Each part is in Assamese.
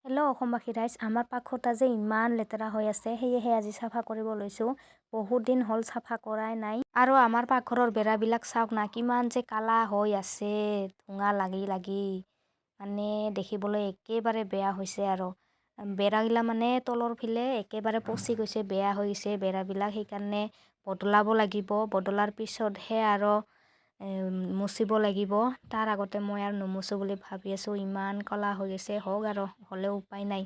হেল্ল' অসমবাসী ৰাইজ, আমাৰ পাকঘৰটা যে ইমান লেতেৰা হৈ আছে, সেয়েহে আজি চাফা কৰিব লৈছোঁ। বহুত দিন হ'ল চাফা কৰাই নাই। আৰু আমাৰ পাকঘৰৰ বেৰাবিলাক চাওক না, কিমান যে কালা হৈ আছে, ধোঁৱা লাগি লাগি মানে দেখিবলৈ একেবাৰে বেয়া হৈছে। আৰু বেৰাগিলা মানে তলৰ ফালে একেবাৰে পচি গৈছে, বেয়া হৈ গৈছে বেৰাবিলাক। সেইকাৰণে বদলাব লাগিব। বদলাৰ পিছতহে আৰু মুচিব লাগিব। তাৰ আগতে মই আৰু নুমুচো বুলি ভাবি আছোঁ। ইমান ক'লা হৈ গৈছে, হওক আৰু হ'লেও উপায় নাই।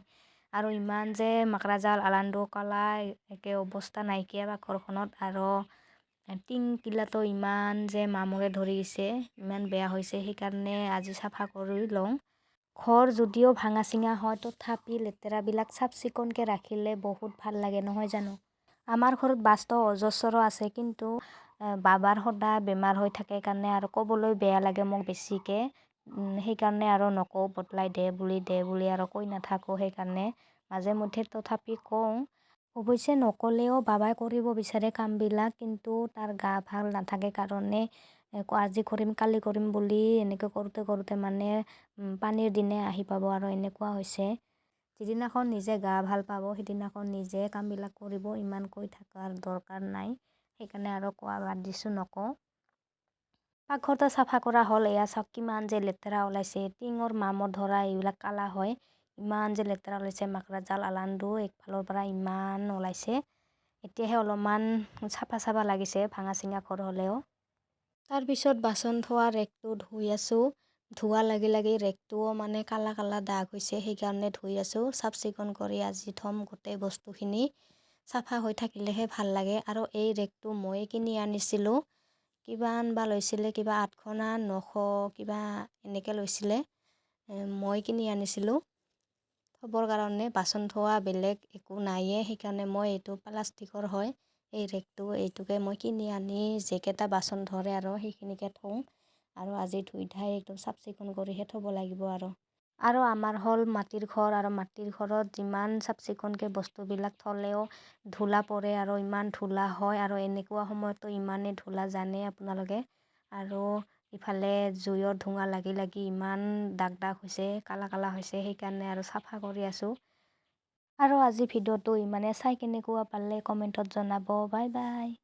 আৰু ইমান যে মাকৰা জাল, আলান্দু, কলা একে অৱস্থা নাইকিয়া পাকঘৰখনত। আৰু টিংগিলাতো ইমান যে মামৰে ধৰি গৈছে, ইমান বেয়া হৈছে। সেইকাৰণে আজি চাফা কৰি লওঁ। ঘৰ যদিও ভাঙা চিঙা হয়, তথাপি লেতেৰাবিলাক চাফ চিকুণকৈ ৰাখিলে বহুত ভাল লাগে, নহয় জানো? আমাৰ ঘৰত বাস্ত অজস্ৰ আছে, কিন্তু বাবাৰ সদায় বেমাৰ হৈ থাকে কাৰণে আৰু ক'বলৈ বেয়া লাগে মোক বেছিকৈ। সেইকাৰণে আৰু নকওঁ বদলাই দে বুলি, দে বুলি আৰু কৈ নাথাকোঁ। সেইকাৰণে মাজে মধ্যে তথাপি কওঁ। অৱশ্যে নক'লেও বাবাই কৰিব বিচাৰে কামবিলাক, কিন্তু তাৰ গা ভাল নাথাকে কাৰণে আজি কৰিম, কালি কৰিম বুলি এনেকৈ কৰোঁতে কৰোঁতে মানে পানীৰ দিনে আহি পাব আৰু এনেকুৱা হৈছে। যিদিনাখন নিজে গা ভাল পাব, সিদিনাখন নিজে কামবিলাক কৰিব। ইমান কৈ থকাৰ দৰকাৰ নাই। সেইকাৰণে আৰু কোৱা বাদ দিছোঁ, নকওঁ। পাকঘৰটো চাফা কৰা হ'ল। এয়া চাওক, কিমান যে লেতেৰা ওলাইছে। টিঙৰ মামৰ ধৰা এইবিলাক কালা হয়। ইমান যে লেতেৰা ওলাইছে, মাকৰা জাল, আলান্দু একফালৰ পৰা ইমান ওলাইছে। এতিয়াহে অলপমান চাফা চাফা লাগিছে, ভাঙা চিঙা ঘৰ হ'লেও। তাৰপিছত বাচন থোৱা ৰেকটো ধুই আছোঁ। ধোৱা লাগি লাগি ৰেকটোও মানে কালা কালা দাগ হৈছে, সেইকাৰণে ধুই আছোঁ। চাফ চিকুণ কৰি আজি থ'ম। গোটেই বস্তুখিনি চাফা হৈ থাকিলেহে ভাল লাগে। আৰু এই ৰেকটো ময়ে কিনি আনিছিলোঁ। কিমান বা লৈছিলে, কিবা 800 না 900 কিবা এনেকৈ লৈছিলে। মই কিনি আনিছিলোঁ থ'বৰ কাৰণে। বাচন থোৱা বেলেগ একো নাইয়ে, সেইকাৰণে মই এইটো প্লাষ্টিকৰ হয় এই ৰেকটো, এইটোকে মই কিনি আনি যিকেইটা বাচন ধৰে আৰু সেইখিনিকে থওঁ। আৰু আজি ধুই ধাই একদম চাফ চিকুণ কৰিহে থ'ব লাগিব। আৰু আমাৰ হ'ল মাটিৰ ঘৰ, আৰু মাটিৰ ঘৰত যিমান চাফ চিকুণকৈ বস্তুবিলাক থ'লেও ধূলা পৰে আৰু ইমান ধূলা হয়। আৰু এনেকুৱা সময়ততো ইমানেই ধূলা, জানেই আপোনালোকে। আৰু ইফালে জুইৰ ধোঁৱা লাগি লাগি ইমান দাগ দাগ হৈছে, কালা কালা হৈছে। সেইকাৰণে আৰু চাফা কৰি আছোঁ। আৰু আজি ভিডিঅ'টো ইমানে। চাই কেনেকুৱা পালে কমেণ্টত জনাব। Bye bye.